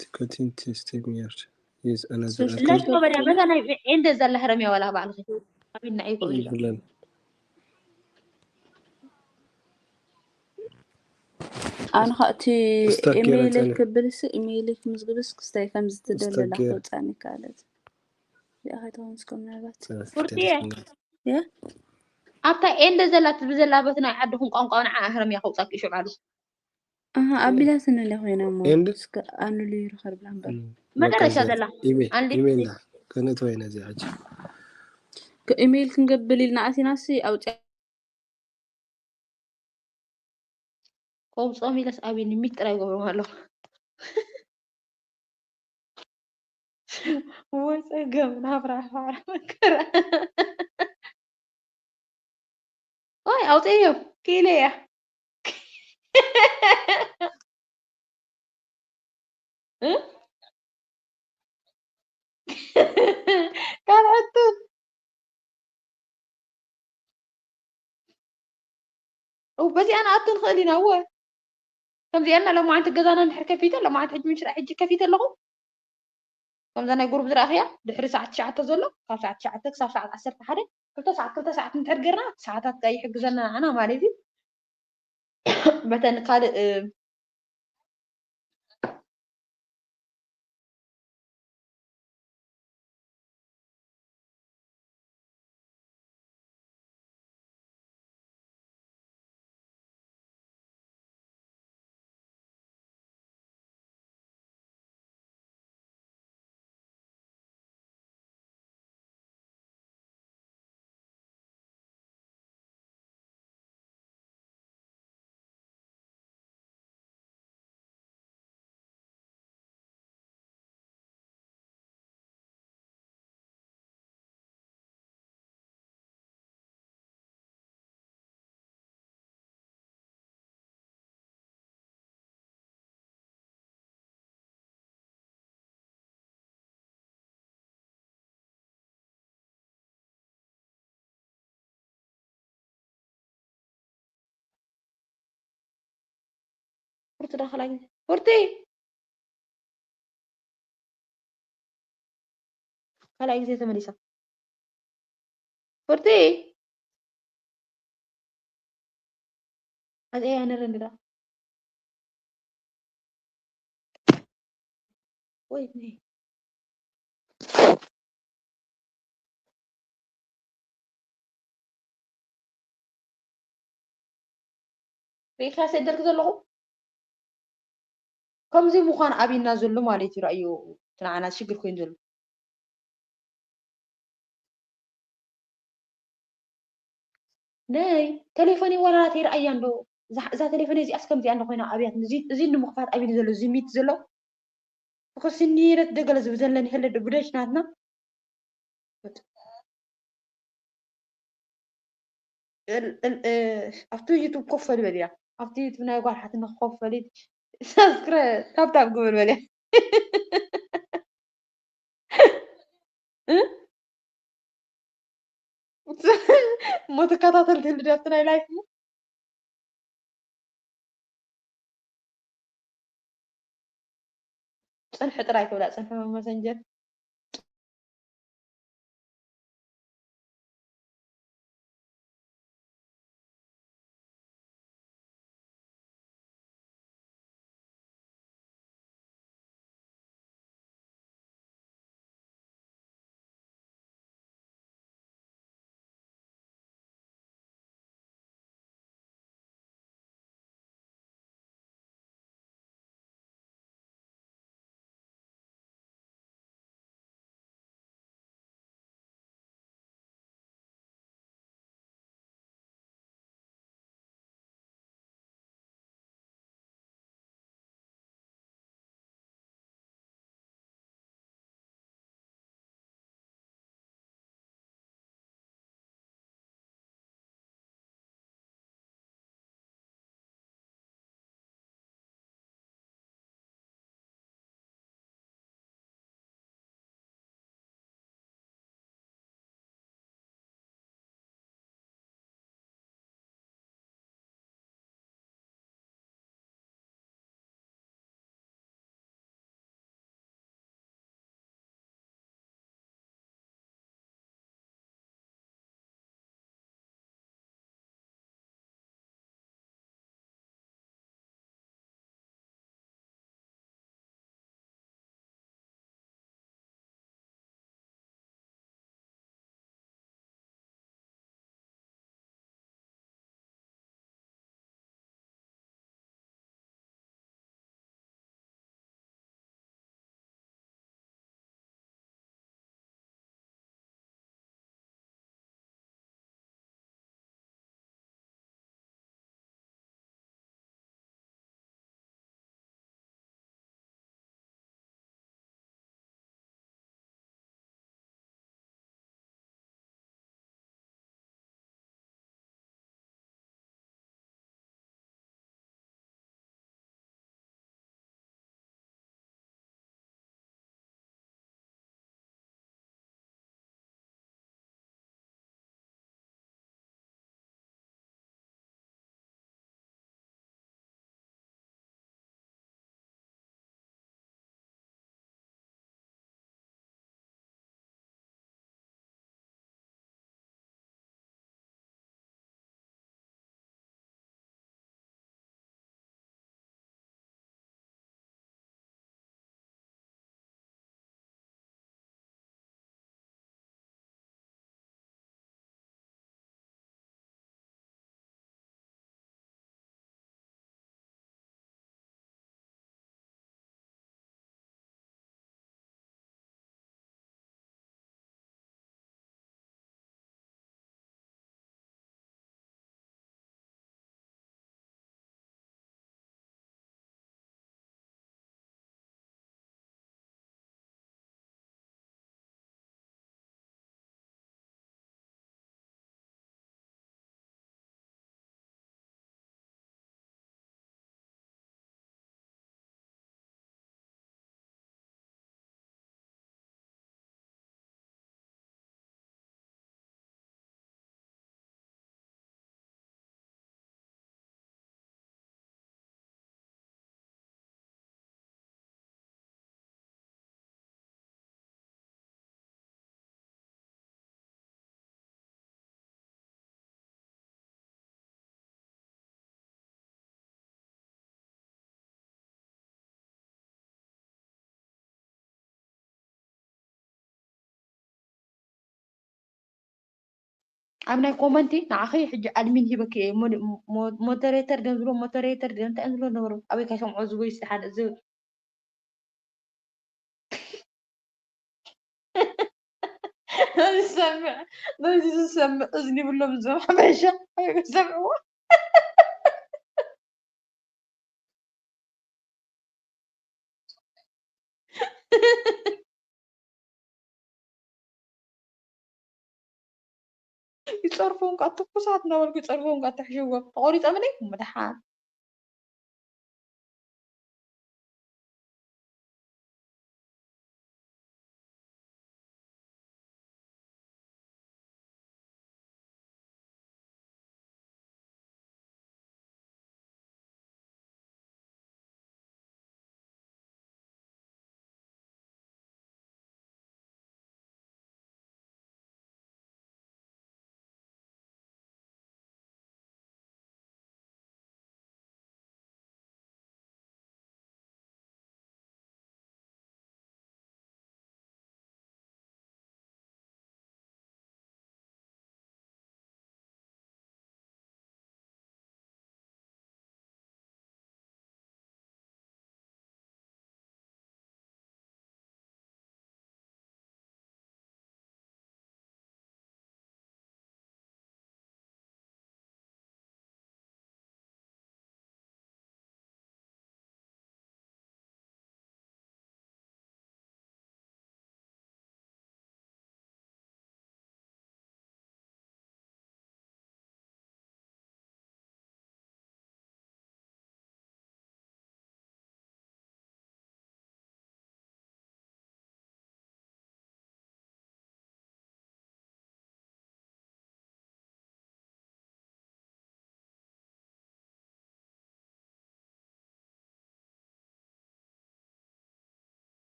to continue to stay mirrored use another ሶስት account ለሽ መበዳ በዛ ናይ ኤንደ ዘላ ህረምያ ዋላ ባዕልኺ ኣቢና ይቁል ይብለን ኣነ ኸኣ እቲ ስታክ ገይረ ኢሜይለይ ጸኒሐ። ክብልስ ኢሜይለይ ክምዝግብስ ክስታይ ከም ዝትደለላ ስታክ ገይረ። ክወጻኒ ካልእ እዚኣ ከይትኸውን እስከ ምናልባት ፉርቲ የ ኣብታ ኤንደ ዘላ ትብል ዘላ በት ናይ ዓድኹም ቋንቋ ንዓ ኣህረም እያ ከውጻክ ይሽውዓሉ ኣሃ ኣቢላትኒ እንደ ኮይና እሞ ኤንድ እስከ ኣንሉ ይርኸር ብላ እምበር መጨረሻ ዘላ ኢሜል ኣንሊ ኢሜል ዳ ከነትወይ ነዚ ሕጂ ኢሜይል ክንገብር ኢልና ኣቲናሲ ኣውፅያ ከውፅኦም ኢለስ ኣብኒ ሚስጥር ኣይገብሮም ኣለኹ። ወይ ጸገም ናብራ ፋዕራ መከራ። ወይ ኣውፅዮ ክኢለ እያ። እ? ካልኣቱን እው በዚኣ ንኣቱ ንኽእል ኢና። እወ ከምዚኣና ሎማዓንቲ ገዛና እንድሕር ከፊተ ሎማዓንቲ ሕጂ ምሽራ ሕጂ ከፊተ ኣለኹ። ከምዛ ናይ ጉሩብ ዝረኣኽያ ድሕሪ ሰዓት ትሽዓተ ዘሎ ካብ ሰዓት ትሽዓተ ክሳብ ሰዓት ዓሰርተ ሓደ ክልተ ሰዓት ክልተ ሰዓት እንድሕር ጌርና ሰዓታት ከኣ ይሕግዘና ንዓና ማለት እዩ። በተን ካልእ ፉርቲ ዳ ካልኣይ ግዜ ፉርቲ ካልኣይ ግዜ ተመሊሳ ፉርቲ ኣዝያ ነረ እንድዳ ወይ ሪኢኻ ሰደልክ ዘለኹ ከምዚ ምዃን ኣብና ዘሎ ማለት እዩ። ረኣዮ እቲ ንዓና ሽግር ኮይኑ ዘሎ ናይ ቴሌፎን ወላ ናተይ ረኣያ እንዶ እዛ እዛ ቴሌፎን እዚኣስ ከምዚኣ እንዶ ኮይና ኣብያት እዚ እዚ ንምኽፋት ኣቢኒ ዘሎ እዚ ሚት ዘሎ ተኸስኒ ረት ደገለ ዝብዘለን ይህለ ዶ ብደሽ ናትና ኣብቲ ዩቱብ ኮፍ በል በልያ ኣብቲ ዩቱብ ናይ ጓል ሓትነ ኮፍ በሊ ሳብስክረ ታብታብ ግበር በልያ እ? እሞ ተከታተልቲ ህልዲ ኣብቲ ናይ ላይፍ ጽንሒ ጥራይ ክብላ ጽንሒ መመሰንጀር ኣብ ናይ ኮመንቲ ንዓኺ ሕጂ ኣድሚን ሂበኪ እየ። ሞደ- ሞ- ሞደሬተር ድዮም ዝብሎ፣ ሞደሬተር ድዮም እንታይ እዮም ዝብሎ ነበሩ? ኣበይ ከይሰምዖ ዝጎይ ስሓን እዚ ዝሰምዕ፣ ነዚ ዝሰምዕ እዝኒ ይብሎም እዞም ሓበሻ። ኣበይ ክሰምዕዎ? ይጸርፉ እንኳ ትኩሳት እናበልኩ ይጸርፉ እንኳ ተሕሽዎም ተቆሪጾምኒ ምድሓን።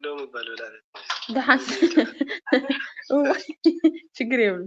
ሎሚ ባል ብላለ ደሓን እወ፣ ችግር የብሉ።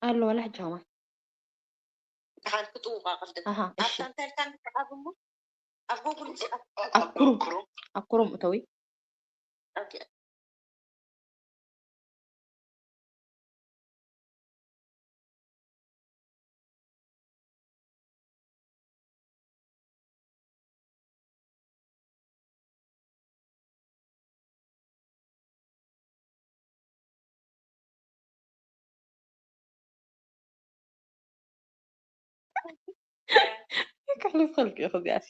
ኣሎ ዋላ ሕጂ ከማን ደሓን ክጥውቓ ቅድም ኣሃ እሺ ኣብታ እንታይ ኢልካ ንክዓብ እሞ ኣብ ጎግል ምስ ኣትካ ኣብ ክሩም ኣብ ክሩም እተዊ ኦኬ። ከሕልፍ ከልክ ኢኹ እዚኣሲ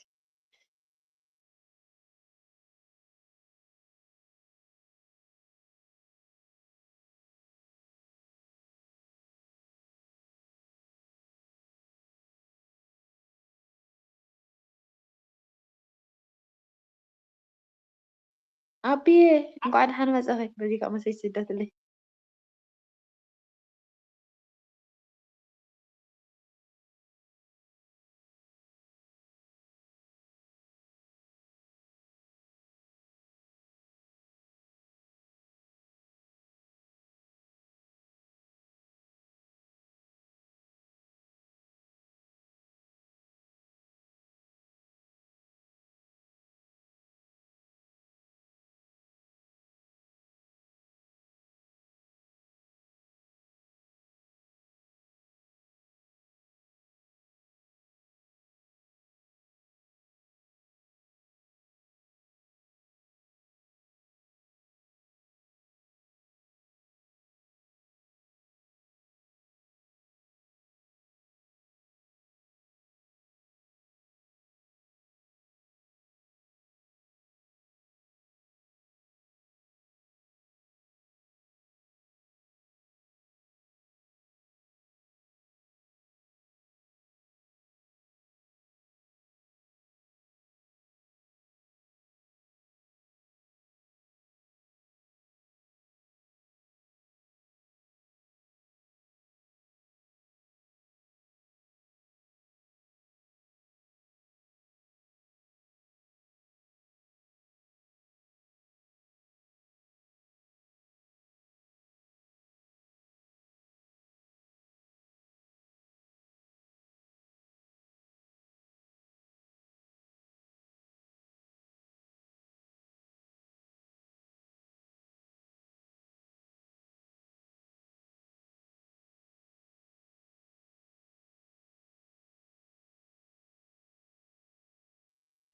ኣቢየ፣ እንኳዕ ደሓን መጻኺ። በዚ ከዓ መሰጅ ስደትለይ።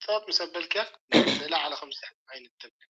ጣጥ ምስ ኣበልክያ ንላዕሊ ከምዚ ዓይነት ተብል።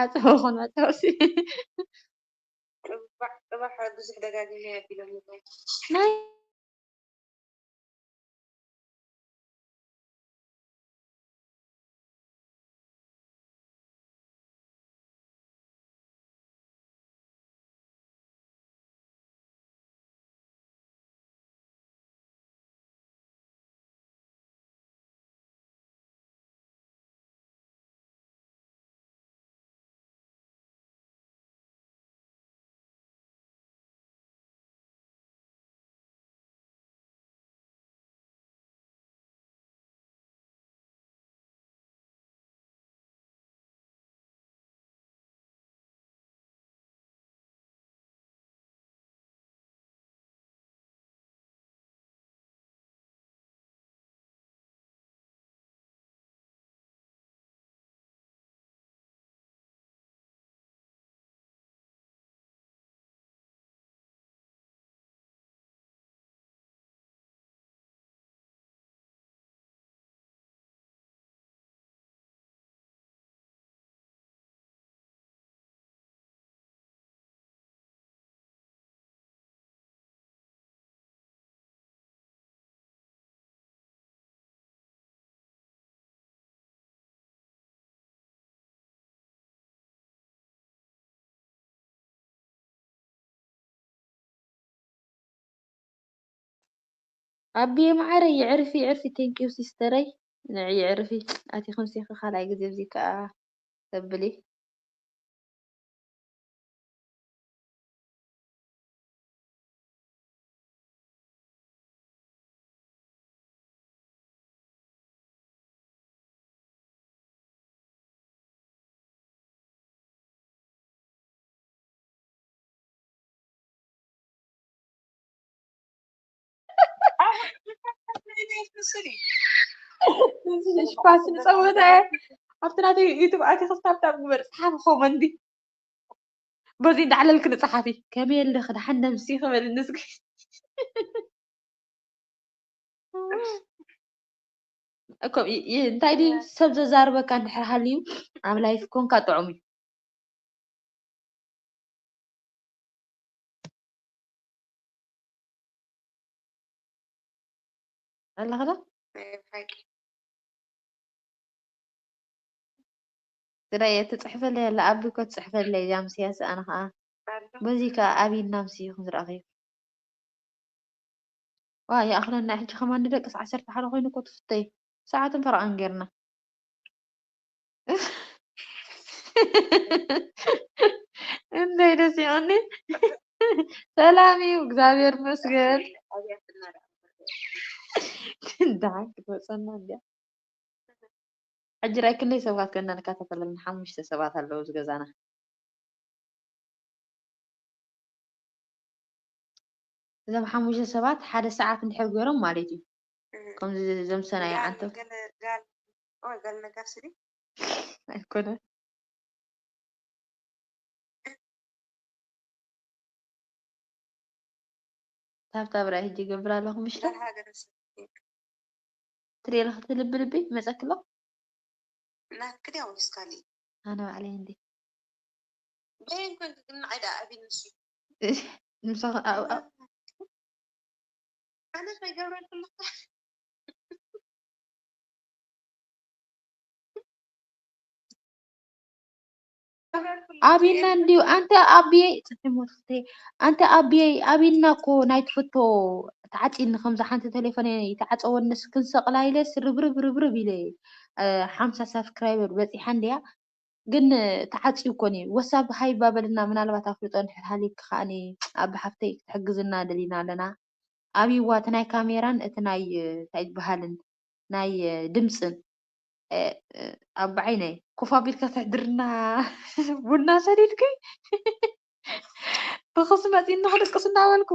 ኣጽብኹን መታወሲ። ጽባሕ ጽባሕ ብዙሕ ደጋጊመ ኣቢሎም። ናይ ኣቢየ መዓረይ፣ የዕርፊ፣ የዕርፊ። Thank you ሲስተረይ። ንዒ የዕርፊ። ኣቲ ክንሲኺ ካልኣይ ግዜ ኣብዚ ከኣ ተብሊ። ሽፋስ ንጸወታ እየ። ኣብቲ ናተይ ዩቱብ ኣቲኺ ታብታብ ግበር፣ ጸሓፊ ኮመንቲ። በዚ እንዳዕለልክ ንጸሓፊ። ከመይ ኣለኺ? ደሓን ነምሲ ክበልኒ እስኪ። እኮ ይ-፣ ይ-፣ እንታይ ድዩ ሰብ ዘዛርበካ እንድሕር ሃልዩ ኣብ ላይፍ ኮንካ ጥዑም እዩ። ኣለኻ ዶ? ናይ ብሓቂ። ስረየ ትጽሕፈለይ ኣላ፣ ኣቢ እኮ ትጽሕፈለይ እዛ ምስያስ፣ ኣነ ኸኣ ኣሎ። በዚ ከኣ ኣብይና ምስይኹም ዝረኣኸዩ። ዋ፣ ይኣኽለና፣ ሕጂ ከማን ንደቅስ ዓሰርተ ሓደ ኮይኑ እኮ ትፍተይ። ሰዓትን ፈረቓን ጌርና። እንደይ ደስ ይቐኒ። ሰላም እዩ፣ እግዚኣብሔር ይመስገን። ደሓን ክትመጸና እንድያ። ሕጂ ራይ ክንደይ ሰባት ከና ንከታተለና? ሓሙሽተ ሰባት ኣለዉ ኣብዚ ገዛና። እዞም ሓሙሽተ ሰባት ሓደ ሰዓት እንድሕር ገይሮም ማለት እዩ። እህ። ከምዚ ዘምሰናዮ ጋል፣ ዓንተብ። ገለ ጋል፣ ኦ፣ ጋል ነጋሲ ድዩ? ኣይኮነን። ታብታብ ራይ ሕጂ ይገብር ኣለኹ ምሽ ዶ? ጋል ሃገረ ሰብ። ትሪኢ ኣለኺ እቲ ልቢ ልቢ ይመጸኪ ኣሎ? ናትኪ ድያ ወይስ ካሊእ? ኣነ ባዕለይ እንዴ። በየን ኮንኪ ግን ንዓይ ደኣ ኣብይ ንሱ? ምሳኺ ኣብ፣ ኣብ ኣነ ከይገብረልኩ ኣለኹ። ኣብና እንዲዩ ኣንተ ኣብየይ ጽሕሞት ክተ ኣንተ ኣብየይ ኣብና እኮ ናይ ትፍቶ ተዓጺኒ ከምዛ ሓንቲ ቴሌፎን ይተዓጸወንስ ክንሰቕላ ኢለ ስርብርብ ርብርብ ኢለ እ፣ ሓምሳ ሳብስክራይበር በጺሓ እንድያ ግን ተዓጽዩ እኮ ነዩ ወሳብ ሃይባ በልና ምናልባት ኣፍልጦ እንድሕር ሃልዩኪ ከኣኒ ኣብ ሓፍተይ ክትሕግዝና ደሊና ኣለና ኣብይዋ እቲ ናይ ካሜራን እቲ ናይ እንታይ ዝበሃልን ናይ ድምፅን ኣብ ዓይነይ ኮፍ ኣቢልካ ተሕድርና ቡና ሰዲድኪ ብኽስ መፂና ክድቅስ እናበልኩ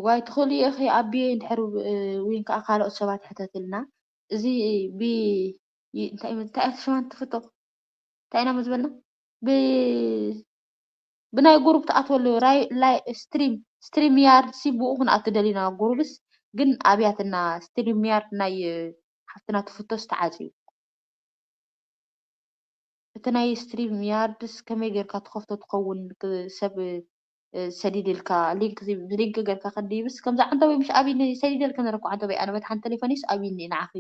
ዋይ ትኽእሉ ኢኺ ኣቢየ እንድሕር እ፣ ዊን ከዓ ካልኦት ሰባት ሕተትልና። እዚ ብ ይ- እንታይ እንታይ እያ ሽማን ትፍቶ እንታይ ኢና ዝበልና ብ ብናይ ጉሩብ ትኣትወሉ ራይ ላይ ስትሪም ስትሪም ያርድ ሲ ብኡ ክንኣቱ ደሊና ጉሩብስ ግን ኣብያትና ስትሪም ያርድ ናይ እ፣ ሓፍትና ትፍቶስ ተዓፅዩ። እቲ ናይ ስትሪም ያርድስ ከመይ ጌርካ ትኸፍቶ ትኸውን ሰብ ሰዲድልካ ሊንክ ሊንክ ጌርካ ከድይብስ ከምዛ ዓንተበይ ምሽ ኣብኒ ሰዲደልክ ነረኩ ዓንተበይ ኣነ በታ ሓንቲ ቴሌፎኒስ ኣብኒ ንዓኺ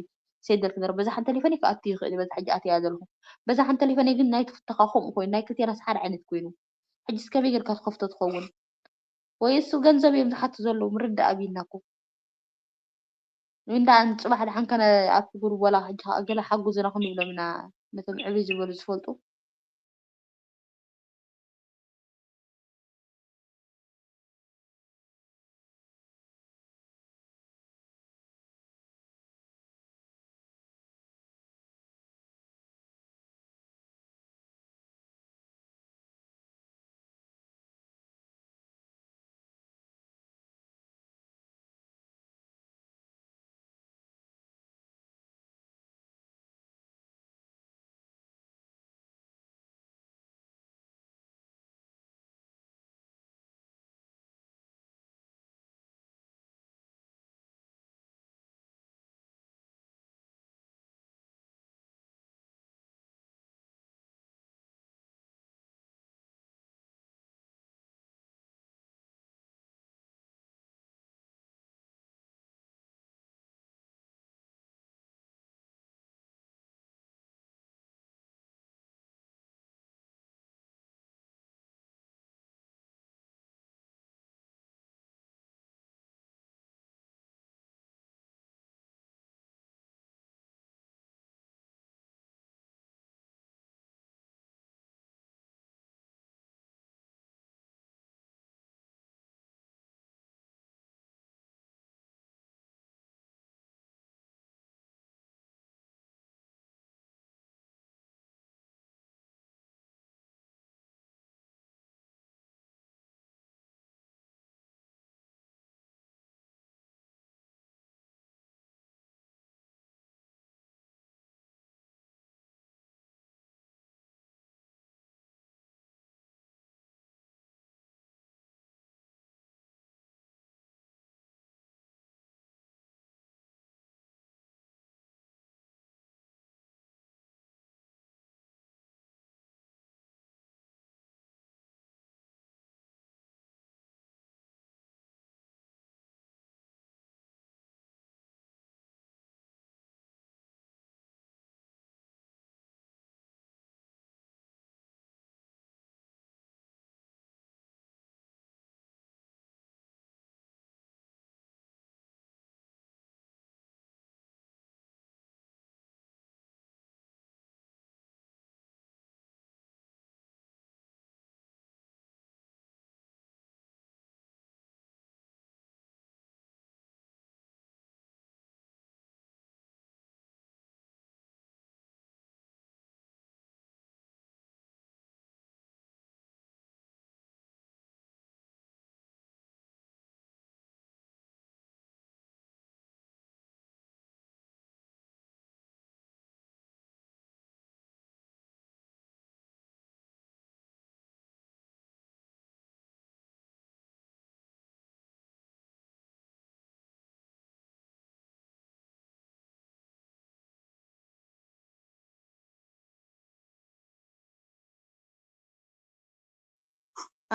ሰዲደልክ ነረ በዛ ሓንቲ ቴሌፎኒ ክኣቱ ይኽእል በዛ ሕጂ ኣትያ ዘለኹ በዛ ሓንቲ ቴሌፎኒ ግን ናይ ትፍተኻ ከምኡ ኮይኑ ናይ ክልቴናስ ሓደ ዓይነት ኮይኑ ሕጂስ ከመይ ጌርካ ትኸፍቶ ትኸውን ወይ እሱ ገንዘብ እዮም ዝሓቱ ዘለዉ ምርዳእ ኣብና እኮ እንዳ ጽባሕ ደሓን ከነ ኣብቲ ጉሩብ ወላ ሕጂ ከኣ ገለ ሓጉዝና ክንብሎም ኢና ነቶም ዕብይ ዝበሉ ዝፈልጡ።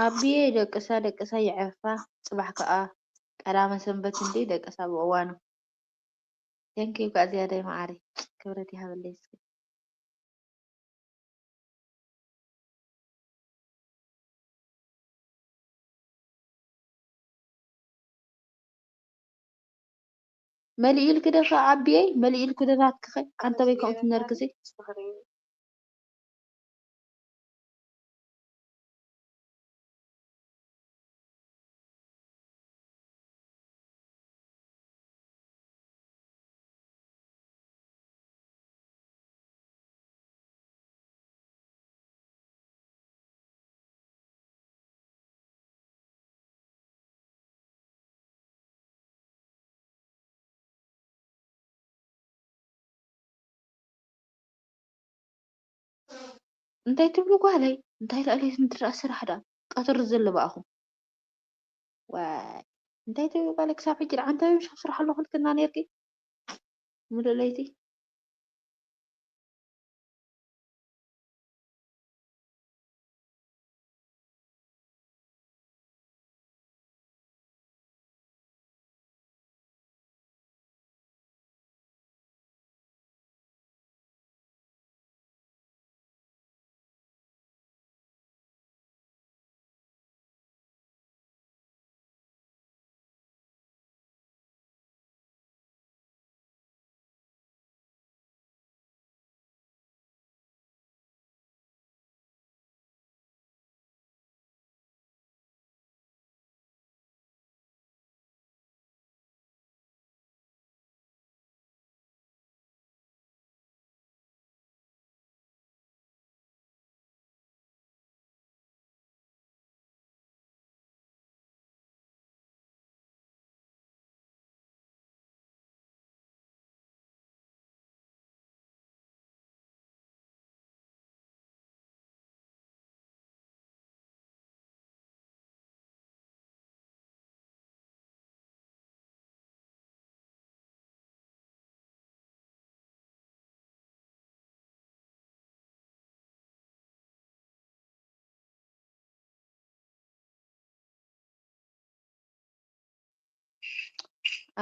ኣቢየ ደቅሳ ደቅሳ የዕርፋ ጽባሕ ከኣ ቀዳመ ሰንበት እንዴ ደቅሳ ብእዋኑ። Thank you ጋእ ዝያዳይ መዓረይ ክብረት ይሃበለይ እስኪ። መሊኡልኪ ዶ ከ ኣቢየይ መሊኡልኪ ዶ ናትኪ ከ ኣንተ በይ ከምኡ ትነርክሲ። እንታይ ትብሉ ጓለይ? እንታይ ልዕሊ ምድሪ ስራሕ ዳ ቀትሪ ዘለባእኹም? ዋይ እንታይ ትብሉ ጓለይ? ክሳብ ሕጂ ደኣ ዓንተበይ ምሽ ኣብ ስራሕ ኣለኹ ኢልክና ነርኪ ሙሉእ ለይቲ።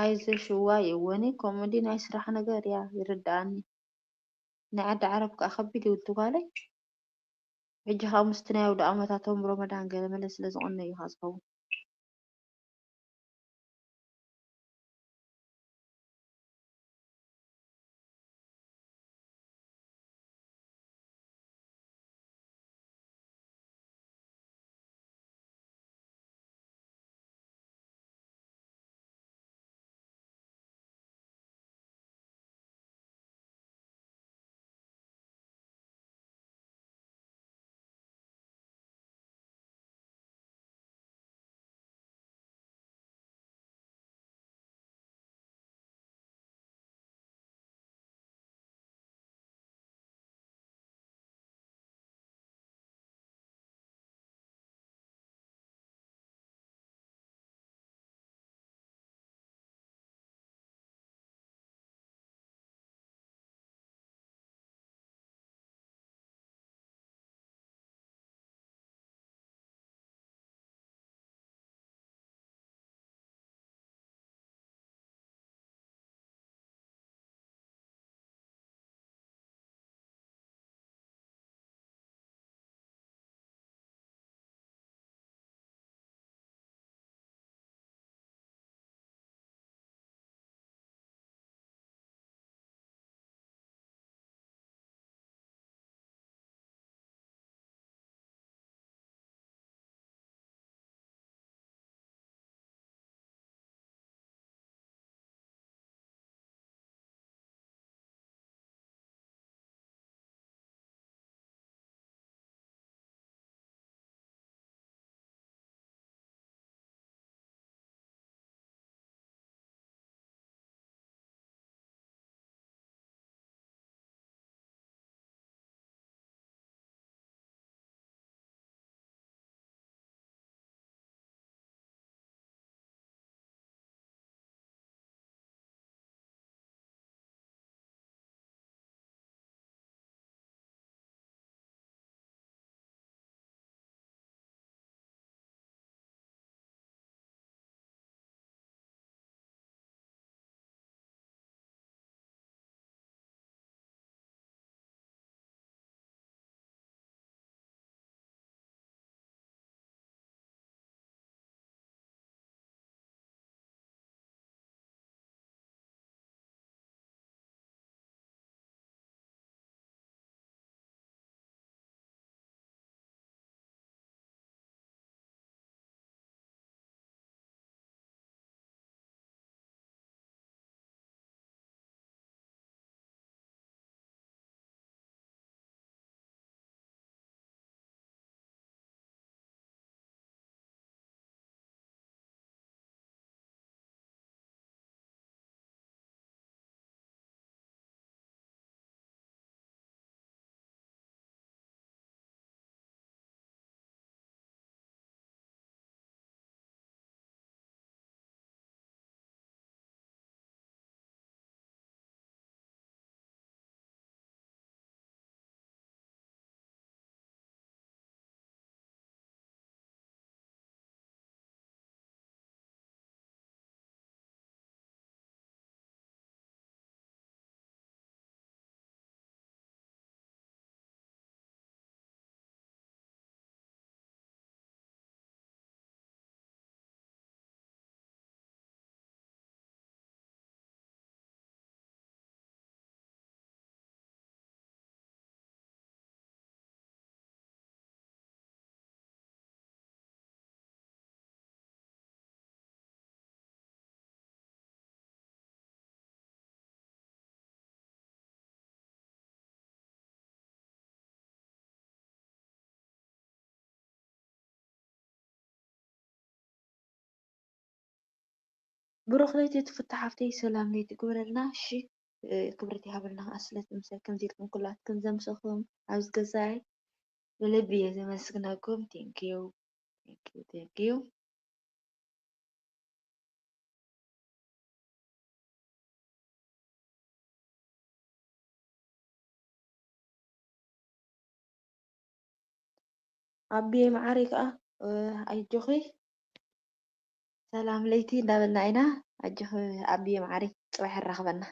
ኣይዞሽ ዋይ እወኒ ኮመዲ ናይ ስራሕ ነገር እያ ይርድኣኒ። ናይ ዓዲ ዓረብ ከዓ ከቢድ ይብል ትጓለይ። ሕጂ ከዓ ምስቲ ናይ ኣውደ ኣመታቶም ሮመዳን ገለ መለ ስለ ዝቐነ እዩ ከዓ ዝኸውን። ብሩኽ ለይቲ ትፍቱ ሓፍተይ፣ ሰላም ለይቲ ግበረልና። እሺ፣ እ፣ ክብረት ይሃበልና። ኣስለት ምሳይ ከምዚ ኢልኩም ኩላትኩም ዘምሰኹም ኣብዚ ገዛይ ብልቢ እየ ዘመስግነኩም። Thank you, thank you, thank you። ኣቢየ መዓረይ ከዓ፣ እ፣ ኣጆኺ፣ ሰላም ለይቲ እንዳበልና ኢና። ኣጆኺ ኣቢየ መዓረይ፣ ፅባሕ የራኽበና።